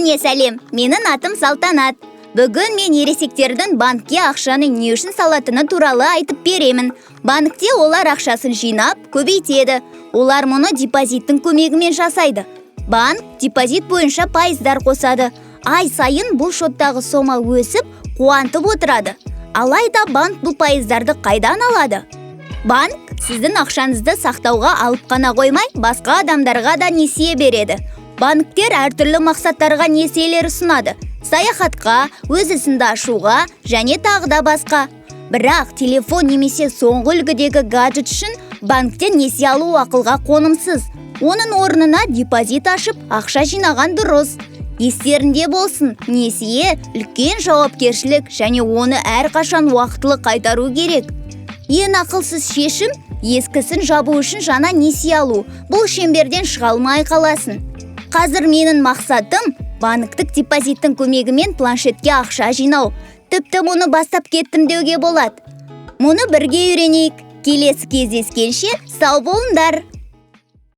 Бәріңе сәлем! Менің атым Салтанат. Бүгін мен ересектердің банкке ақшаны не үшін салатыны туралы айтып беремін. Банкте олар ақшасын жинап, көбейтеді. Олар мұны депозиттің көмегімен жасайды. Банк депозит бойынша пайыздар қосады. Ай сайын бұл шоттағы сома өсіп, қуантып отырады. Алайда банк бұл пайыздарды қайдан алады? Банк сіздің ақшаңызды сақтауға алып қана қоймай, басқа адамдарға да несие береді. Банктер әртүрлі мақсаттарға несиелер ұсынады. Саяхатқа, өз ісіңді ашуға және тағы да басқа. Бірақ телефон немесе соңғы үлгідегі гаджет үшін банктен несие алу ақылға қонымсыз. Оның орнына депозит ашып, ақша жинаған дұрыс. Естерінде болсын, несие үлкен жауапкершілік және оны әрқашан уақытылы қайтару керек. Ең ақылсыз шешім ескісін жабу үшін жаңа несие алу. Бұл шеңберден шыға алмай қаласың. Қазір менің мақсатым банктік депозиттің көмегімен планшетке ақша жинау. Тіпті мұны бастап кеттім деуге болады. Мұны бірге үйренейік. Келесі кездескенше сау болыңдар.